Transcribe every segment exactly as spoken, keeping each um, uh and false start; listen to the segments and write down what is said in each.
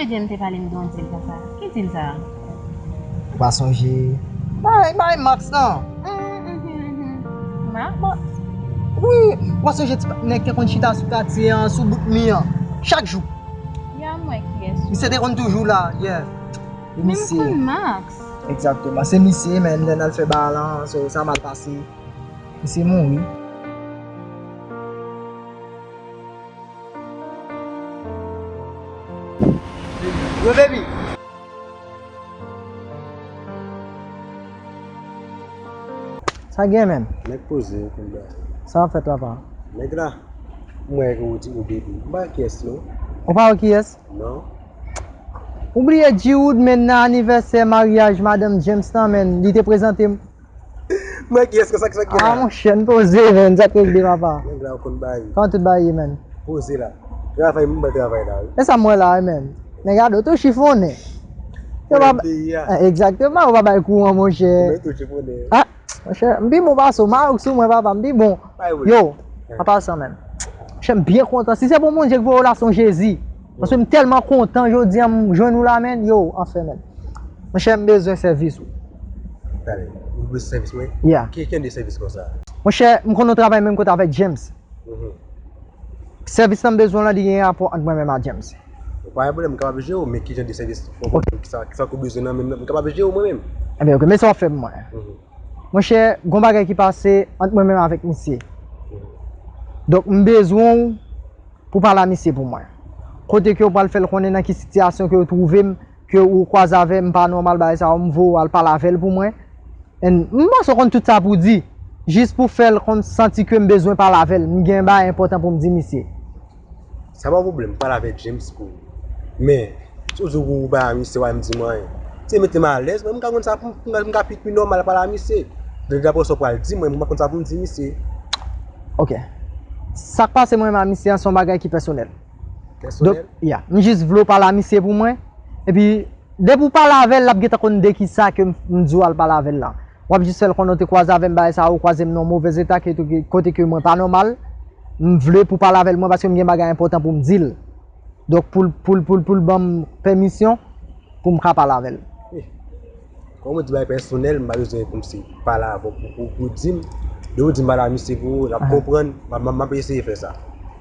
Jè m te pale m de yon dil konsa. Ki dil sa a? Ou pa sonje bagay, bagay Max lan? Hum, hum, hum. Max? Wi, ou pa sonje ti nèg te konn chita sou katye an, sou bout mi an, chak jou? Ya, m wè kiyès ou. Misye te konn toujou la, yeah. E men m misye konn Max. Egzakteman. Se misye, men lè n al fè bal lan, so, sa mal pase. Misye mouri. Yo, baby. Sa gen, menm? Nèg poze, yo konn bagay. Sa w ap fè, papa? Nèg la, m wè ke ou di ou baby. M pa wè kiyès, non. Ou pa wè kiyès? Non. Ou bliye G-Wood, men nan anivèsè maryaj madanm James lan, men li te prezante m. Mwen, kiyès ke sa, ki sa ki gen la? Ah, monchè, n poze, menm, sa k regle, papa? Nèg la, ou konn bagay. Kòman tout bagay ye, menm? Poze la. Travay, m ban travay la, wi. E sa m wè la, wi, menm. Nèg la, do tou chifonnen. Yo pa ba- peyi a. Eh, egzakteman, ou pa bay kouran, monchè. Mwen tou chifonnen. Ah, monchè, m pi bon pase w, Maroc sou mwen, papa, m pi bon. Yo, an pasan, menm. Monchè, m byen kontan. Si se pou Bondye k voye w la, se yon Jezi. Paske m tèlman kontan jodi a m jwenn ou la, menm. Yo, anfen, menm. Monchè, m bezwen sèvis ou. Talè, ou bezwen sèvis mwen? Yeah. Ki, ki jan de sèvis konsa? Monchè, m konn yon travay menm kote avèk James. Mhm. Sèvis lan m bezwen lan, li gen rapò ant mwen menm ak James. Pa gen pwoblèm, m kapab jere w, men ki jan de sèvis, ki sa, ki sa ke w bezwen nan menm nan, m kapab jere w mwen menm. Ebyen, ok, men sa w ap fè pou mwen. Mhm. Monchè, gon bagay ki pase ant mwen menm avèk misye. Mhm. Donk, m bezwen w pou pale a misye pou mwen. Kote ke w pral fè l konnen nan ki sitiyasyon ke w twouve m, ke ou kwaze avè m pa nòmal, bagay sa yo, m voye w al pale avè l pou mwen. And m panse w konn tout sa pou di, jis pou fè l konn santi ke m bezwen pale avè l, m gen bagay enpòtan pou m di misye. Sa pa pwoblèm, pale avè James pou ou. Men, si w di w ba misye, w a menm di m anyen. Se mete m alèz, mwen, m ka konn sa pou m, m ka, m ka pi, pi nòmal pale a misye. Donk, daprè sa w pral di mwen, m pa konn sa pou m di misye. Ok. Sa k pase mwen menm a misye an, se yon bagay ki pèsonèl. Pèsonèl? Donk, ya, m jis vle w pale a misye pou mwen. Epi, depi w pale avè l, l ap gentan konn de kisa ke m, m di w al pale avè l la. W ap jis fè l konnen w te kwaze avè m, bagay sa a, ou kwaze m nan yon movèz eta, ke, ke, kote ke mwen pa nòmal. M vle pou w pale avè l, mwen, paske m gen bagay enpòtan pou m di l. Donk, pou l, pou l, pou l, pou l ban m pèmisyon pou m ka pale avè l. Eh, kòm ou di bagay pèsonèl, m pa bezwen kòmsi pale avè w pou, pou, pou di m. Depi w di m pale a misye pou ou, l ap konprann, m ap, m ap, m ap eseye fè sa.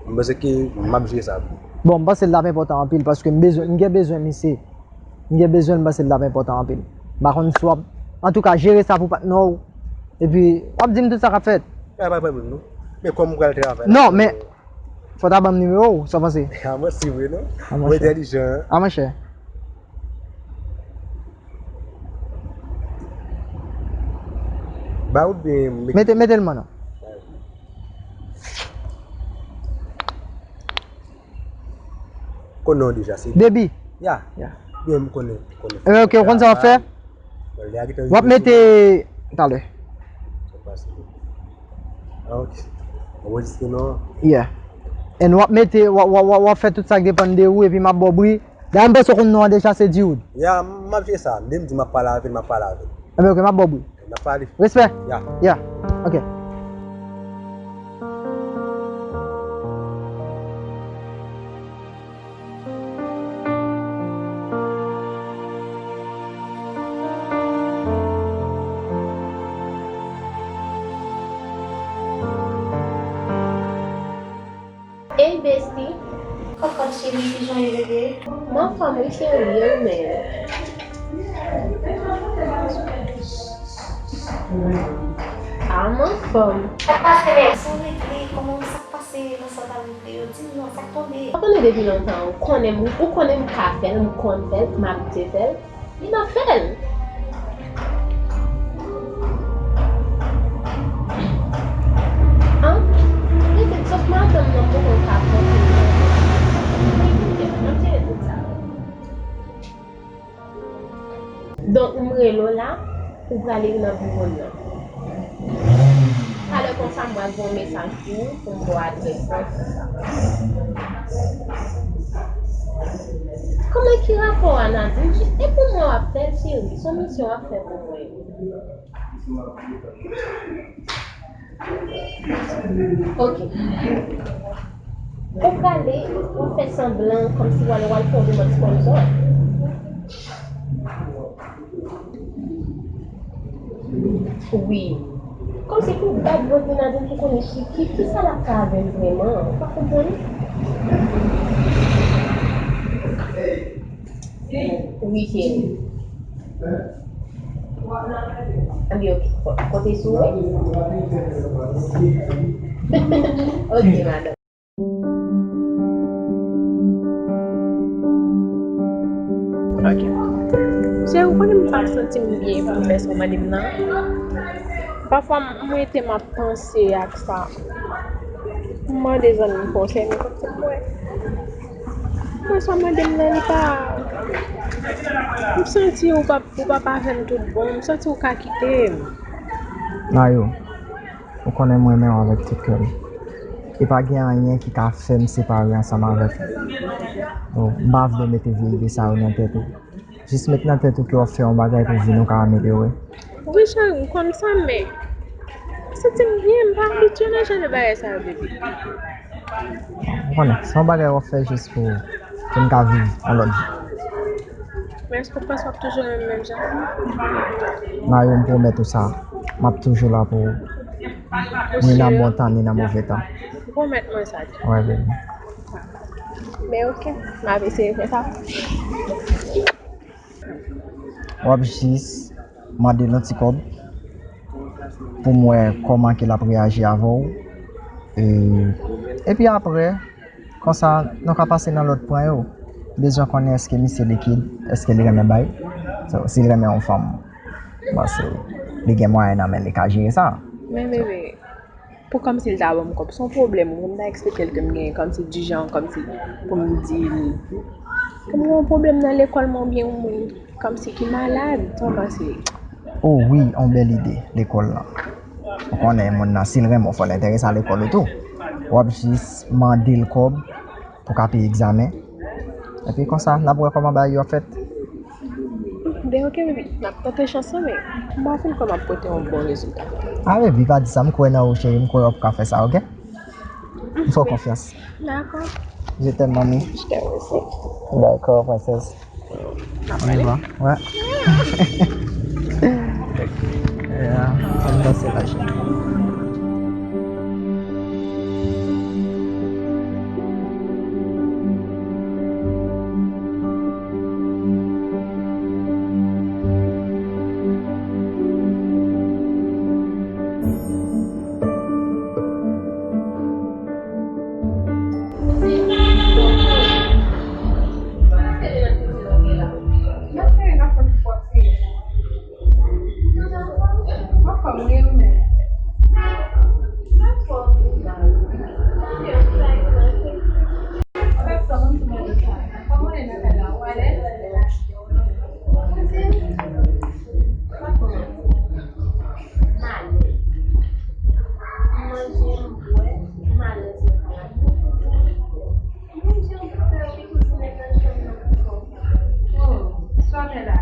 M panse ke m ap jere sa pou ou. Bon, m panse l t ap enpòtan anpil, paske m bezwen, m gen bezwen misye. M gen bezwen l, m panse l t ap enpòtan anpil. M pa konn si w ap, antouka, jere sa pou patnè w. Epi, w ap di m tout sa k ap fèt. Pa, pa pwoblèm, non. Men kòm m pral travay la. Non, men, fò w ta ban m nimewo w, sa w panse? A, mwen si vre, non. Mwen entèlijan, hein. A, monchè. Ba ou byen, mete, mete l man non. Konnen w deja, se Baby. Ya. Ya. Byen, m konnen, konnen. Eh, ok, ou konn sa w ap fè? W ap mete, talè. Ah, ok. Anrejistre non. Yeah. And w ap mete, w ap, w ap, w ap, w ap fè tout sa k depann de ou, epi m ap ba w bri. Dayè, m panse w konn non an deja, se Dioud. Ya, m ap jere sa. Lè m di m ap pale avè l, m ap pale avè l. Ebyen, ok, m ap ba w bri. N ap pale. Respè. Ya. Ya. Ok. Ey, bestie. Kòkòt cheri, kijan w ye, bebe? M anfòm, wi, cheri, e ou menm? Ah, m anfòm. Sa k pase, bebe? Sa w regle? Kòman, sa k pase nan sa w t ap regle yo? Di m non, sa k tonbe? Ou konnen depi lontan, ou konnen m, ou konnen m ka fè l, m konn fè l, m abitye fè l. Li nan fè l. An, rete, sòf madanm nan poko ka pran pou li. Mwen kite, m ap jere tout sa. Donk, m rele w la, ou prale nan biwo m nan. Talè konsa, m pral voye yon mesaj pou ou, pou m ba w adrès lan, tout sa. Kòman, ki rapò a Nadine? E pou mwen w ap fè l, cheri? Se yon misyon w ap fè pou mwen. Ok. Ou prale, w ap fè sanblan kòmsi w al, w al fè yon demann sponsò. Wi. Kòmsi pou bat vant Nadine pou konnen ki, ki, ki sa l ap fè avè l vrèman. Ou pa konprann? Wi, cheri. Anben, ok. Konte sou ou, wi. Ok, madanm. Ok. Cheri, ou konnen m pa santi m byen pou m fè sa w mande m nan. Pafwa, m rete m ap panse ak sa. M mande zanmi m konsèy, men kòmsi m wè. Mwen sa w mande m nan, li pa. M santi ou p ap, ou p ap avè m tout bon. M santi ou ka kite m. Mayo, ou konnen m renmen w avèk tout kè m. E pa gen anyen ki ka fè m separe ansanm avèk ou. Bon, m pa vle mete vye ide sa yo nan tèt ou. Jis met nan tèt ou ke w ap fè yon bagay pou vi nou ka amelyore. Wi, cheri, m konn sa, men m santi m byen, m pa abitye nan jan de bagay sa yo, bebe. Ou konnen, se yon bagay w ap fè jis pou, pou n ka viv yon lòt vi. Men èske w panse w ap toujou renmen m menm jan? Mayo, m pwomèt ou sa, m ap toujou la pou ou. Ni nan bon tan, ni nan move tan. Pwomèt mwen sa. Wè, bebe. Men ok, m ap eseye fè sa. W ap jis mande l yon ti kòb pou m wè kòman ke l ap reyaji avè w. E, epi apre, konsa, nou ka pase nan lòt pwen yo. Bezwen konnen èske misye likid, èske li renmen bay. So, si l renmen yon fanm, m panse li gen mwayen nan men li ka jere sa. Men bebe, pou kòmsi l ta ban m kòb. Se yon pwoblèm, ou konn ta eksplike l ke m genyen kòmsi di jan, kòmsi pou m di l. Ke m gen yon pwoblèm nan lekòl mwen oubyen yon moun kòmsi ki malad, sa w panse? O wi, yon bèl ide, lekòl lan. Ou konnen moun nan, si l renmen w, fò l enterese a lekòl ou tou. W ap jis mande l kòb pou ka peye egzamen. Epi konsa, n ap wè kòman bagay yo ap fèt. Ben, ok, bebe. N ap tante chans lan, men m pa fin kwè m ap pote yon bon rezilta. A, bebe, pa di sa. M kwè nan ou, cheri. M kwè w ap ka fè sa, ok? M fè w konfyans. Dakò. Je t'aime, mami. Je t'aime aussi. Dakò, princesse. N ap pale. On y va. Ouais. Yeah, ann danse la, cheri. Oh, sa fè la?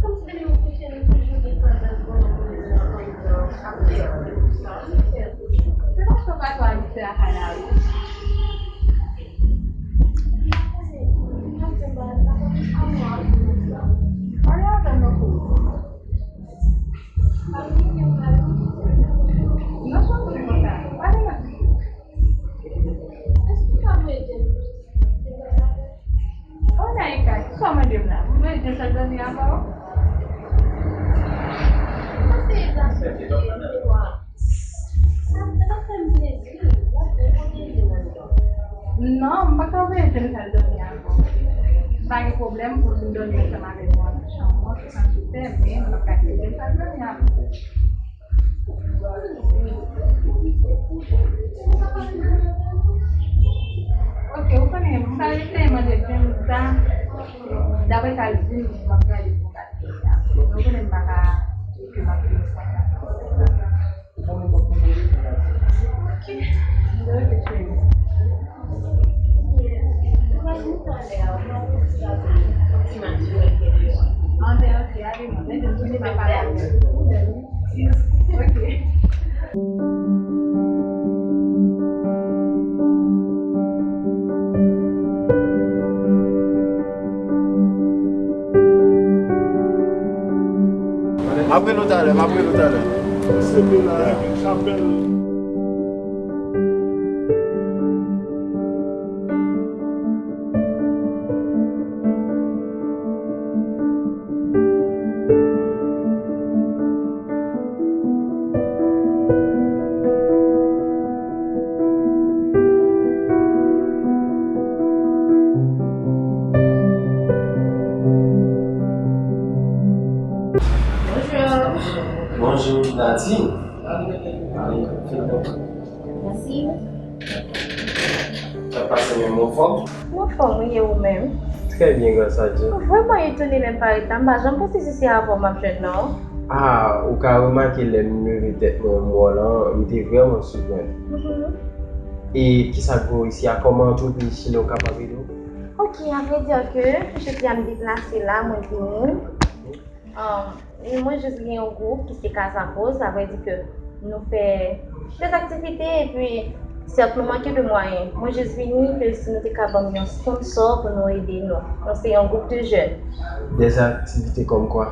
Kòmsi depi yon kote nou toujou gen tandans ban yon moun nan andan ap fè yon sa, nou fè toujou. Se paske w pa twò abitye ak Ana wi. Pale avè m non, kouz. Non, sa w konn konsa. Pale nan. Èske w ka voye James? Oh, Naïka, kisa w mande m la? M voye James al dòmi avè w? Sa se egzasè ki gen vwa. Sa, sa fè m plezi. W ap voye James al dòmi. Non, m pa ka voye James al dòmi avè w. M pa gen pwoblèm pou m dòmi ansanm avèk ou nan chanm mwen, se sa m te fè, men m pa ka kite James al dòmi avè w. Ok, ou konnen, m pral eseye mande James sa. Daprè sa l di m, m ap gade pou m ka di sa. Men ou konnen m pa ka di ke m ap di l konsa. Ok. Ok, cheri. Anben, ok, ale, mwen, men, men, men, pa pale avè m. Ok. M ap rele w talè, m ap rele w talè. Sete la, chapèl. Bonjou. Bonjou, Nadine. Mèsi. Sa pase menm, ou anfòm? Mwen anfòm, wi, e ou menm? Trè byen, gras a Dye. Mwen vrèman etone lè m parèt la. M pa janm panse se se avè w m ap jwenn, non. Ah, ou ka remake lè m leve tèt mwen, m wè w lan, m te vrèman siprèn. Mhm. E kisa k voye w isi a? Kòman antrepriz Chilo kapab ede w? Ok, a vrè di ke jodi a m deplase la, mwen vini. Um, e mwen jis gen yon gwoup ki se Kazapoz, sa vle di ke nou fè dèzaktivite epi sèt nou manke de mwayen. Mwen jis vini ke si nou te ka ban m yon sponsò pou nou ede nou. Nou se yon gwoup de jèn. Dèzaktivite kòm kwa?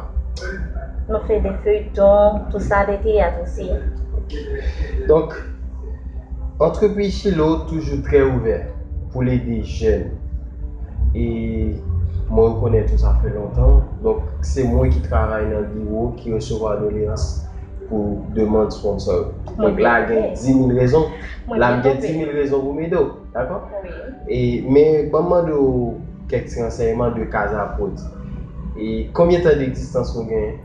Nou fè de feyton, tou sa, de teyat osi. Donk, antrepriz Chilo toujou trè ouvè pou l ede jèn. E mwen rekonèt ou sa fè lontan. Donk, se mwen ki travay nan biwo ki resevwa doleyans pou demann sponsò yo. Donk, la gen di mil rezon. La m gen di mil rezon pou m ede w, dakò? Wi. E, men, ban m mande w kèk ti ransèyman de Kazapoz. E konbyen tan de egzistans nou genyen?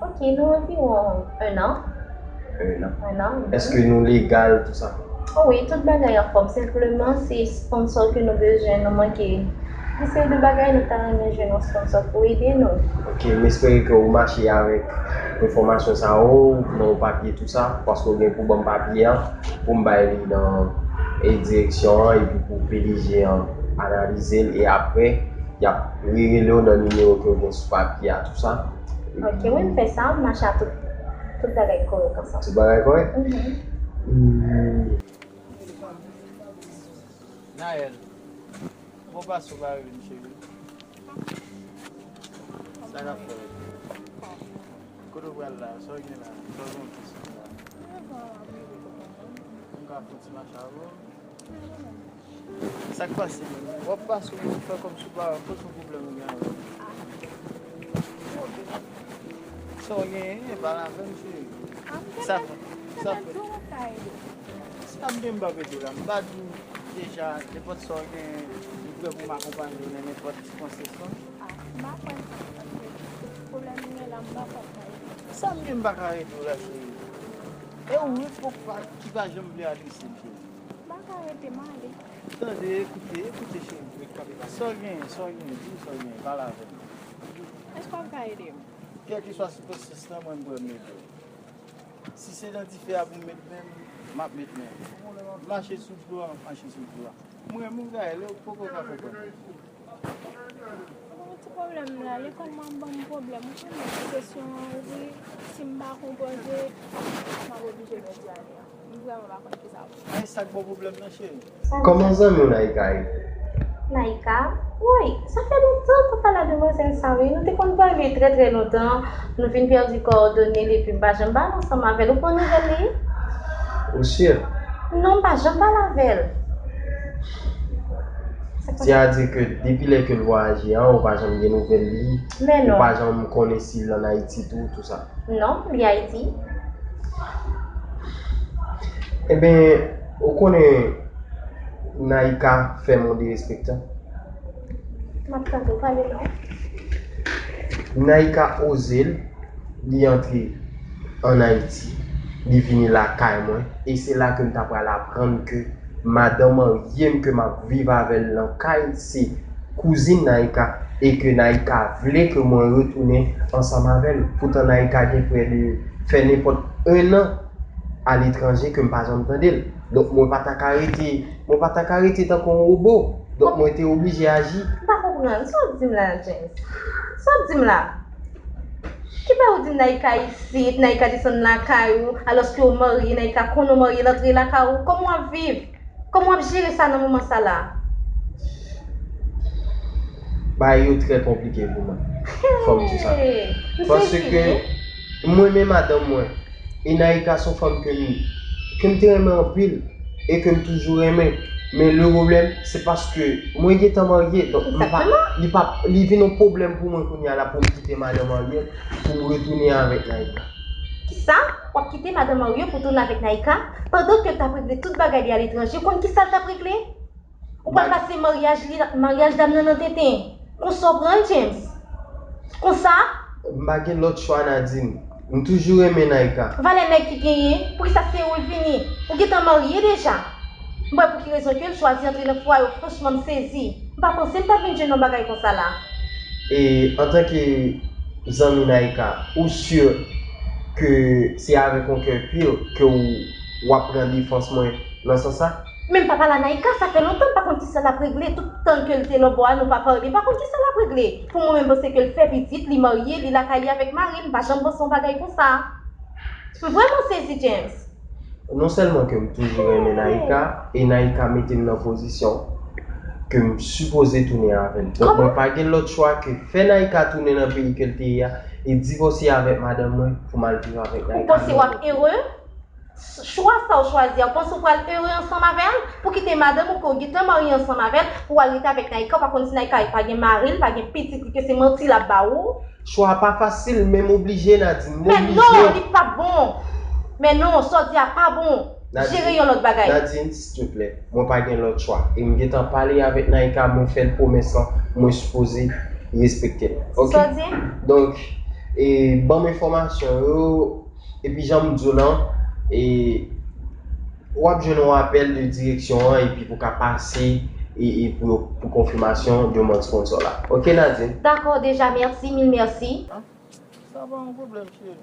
Ok, nou anviwon un an. Un an. Un an, wi. Èske nou legal, tou sa? O wi, tout bagay anfòm. Senpleman, se sponsò ke nou bezwen, nou manke yon seri de bagay, nou ta renmen jwenn yon sponsò pou ede nou. Ok, m espere ke ou mache avèk enfòmasyon sa yo, nan yon papye, tou sa, paske ou gen pou ban m papye a, pou m bay li nan, e, direksyon an, epi pou P D G an analize l, e apre, y ap rerele w nan nimewo ke w gen sou papye a, tou sa. Ok, wi, m fè sa, m mache ak tout, tout bagay kòrèk ansanm. Tout bagay kòrèk? Mhm. Hmm. Naël, bon, pase w bare vin, cheri. Sa k ap fèt? Kote w pral la? Sa w gen la? Sa w gen pou sou la? M ka fè yon ti mache avè w? Sa k pase menm? W ap pase w fè kòmsi w pa wè poze yon pwoblèm ou gen avè m. Sa w genyen, pale avè m, cheri. Sa fè, sa fè. Sa m gen m p ap ede w la. M pa di w deja, nenpòt sa w genyen, m prè pou m akonpaye w nan nenpòt ti konsesyon. Ah, m pa kwè sa, paske pwoblèm m gen la, m pa kwè m ka ede w. Sa m gen m pa ka ede w la, cheri? E ou menm ki pa janm vle adrese m, cheri. M pa ka rete, m ale. Tande, ekoute, ekoute, cheri. Sa w genyen, sa w genyen, di m sa w genyen, pale avè m. Èske w ap ka ede m? Kèlkeswa sikonstans lan, mwen, m prè m ede w. Si se nan dife a pou m met men m, m ap met men m. Mache sou dlo a, m ap mache sou dlo a. M renmen w, Gaëlle, ou poko ka konprann. Mwen gen yon ti pwoblèm la, lekòl mwen ap ban m pwoblèm. Ou konnen, kesyon an, ou di, si m pa konpoze, m ap oblije pèdi ane a. M vrèman pa konn kisa pou m fè. Men sa k ba w pwoblèm nan, cheri? Kòman zanmi w Naïka ye? Naïka? Woy, sa fè lontan m pa pale ak demwazèl sa, wi. Nou te konn pale trè, trè lontan. Nou vin pèdi kowòdone l epi m pa janm pale ansanm avè l. Ou pran nouvèl li? Ou si? Non, m pa janm pale avè l. Sètadi ke depi lè ke l vwayaje an, ou pa janm gen nouvèl li, ou pa janm konnen si l ann Ayiti tou, tou sa. Non, li Ayiti. Eben, ou konnen Naïka fè m yon derespektan. M ap tande w, pale non. Naïka oze l, li antre ann Ayiti, li vini lakay mwen, e se la ke m ta pral aprann ke madanm marye m ke m ap viv avè l nan kay se kouzin Naïka, e ke Naïka vle ke mwen retounen ansanm avè l. Poutan Naïka gen prè de, fè nenpòt en an aletranje ke m pa janm tande l. Donk mwen pa ta ka rete, mwen pa ta ka rete tankou yon wobo. Donk mwen te oblije aji. M pa konprann. Sa w ap di m la, James? Sa w ap di m la? Ki bagay ou di m Naïka isit, Naïka desann lakay ou, alòske w marye, Naïka konnen w marye, l antre lakay ou, kòman w ap viv? Kòman w ap jere sa nan moman sa la? Bagay yo trè konplike pou mwen. Fò m di sa. Hey, m sezi wi. Paske M renmen madanm mwen. E Naïka se yon fanm ke m, ke m te renmen anpil e ke m toujou renmen. Men le pwoblèm, se paske mwen gentan marye, donk m pa, li pa, li vin yon pwoblèm pou mwen kounye a la pou m kite madanm marye pou m retounen avèk Naïka. Kisa? W ap kite madanm marye pou tounen avèk Naïka? Pandan ke l t ap regle tout bagay li aletranje, ou konn kisa l t ap regle? Ou pral pase maryaj li, maryaj dam nan nan tenten. Konsa w pran l, James? Konsa? M pa gen lòt chwa, Nadine. M toujou renmen Naïka. Valè nèg ki genyen, poukisa se ou l vini? Ou gentan marye deja. M pa wè pou ki rezon ke l chwazi antre nan fwaye w, franchman m sezi. M pa panse m t ap vin jwenn yon bagay konsa la. E antanke zanmi Naïka, ou si ke se avèk yon kè pi ke w, w ap pran defans mwen nan sans sa? Men m pa pale a Naïka, sa fè lontan m pa konn kisa l ap regle. Tout tan ke l te lòtbò a, nou pa pale, m pa konn kisa l ap regle. Pou mwen menm, m panse ke l fè pitit, li marye, li lakay li avèk mari l, m pa janm panse yon bagay konsa. M vrèman sezi, James. Non sèlman ke m toujou renmen Naïka, e Naïka mete m nan pozisyon ke m sipoze tounen avè l. Donk, mwen pa gen lòt chwa ke fè Naïka tounen nan peyi ke l te ye a e divòse avèk madanm mwen pou m al viv avèk Naïka. Ou panse w ap ere? Chwa sa w chwazi a, ou panse w pral ere ansanm avè l? Pou kite madanm ou ke w gentan marye ansanm avè l, pou w al rete avèk Naïka, ou pa konn si Naïka pa gen mari l, pa gen pitit li, ke se manti l ap ba ou? Chwa a pa fasil, men m oblije, Nadine, m oblije. Men non, li p ap bon. Men non, sa w di a pa bon. Jere yon lòt bagay. Nadine, silteplè, mwen pa gen lòt chwa. E m gentan pale avèk Naïka, mwen fè l pwomès lan, mwen sipoze respekte l. Oke? Sa w di? Donk, e, ban m enfòmasyon yo, epi jan m di w lan, e, w ap jwenn yon apèl de direksyon an, epi pou ka pase, e, e pou, pou konfimasyon demann sponsò la. Oke, Nadine? Dakò, deja, mèsi, mil mèsi. Sa pa yon pwoblèm, cheri.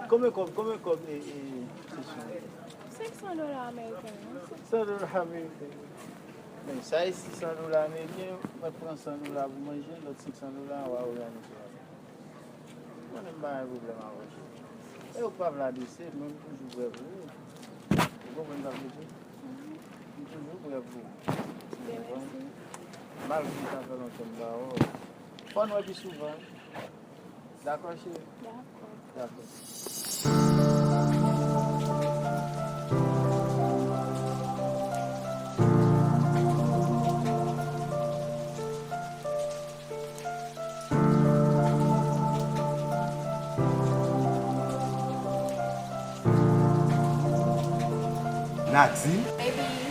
Konbyen kòb, konbyen kòb, e, e, sesyon? Senk san dola ameriken. Senk san dola ameriken. Men sa e sis san dola ameriken, mwen pran san dola pou manje, lòt senk san dola, w a òganize. Mwen menm pa gen pwoblèm avè w, cheri. E ou pa vle adrese, mwen m toujou prè pou ou. Ou konprann sa m vle di? M toujou prè pou ou. Byen, mèsi. Malgre sa fè lontan m pa wè w. Fò n wè pi souvan. Dakò, cheri? Dakò. Dakò. Nadine. Baby,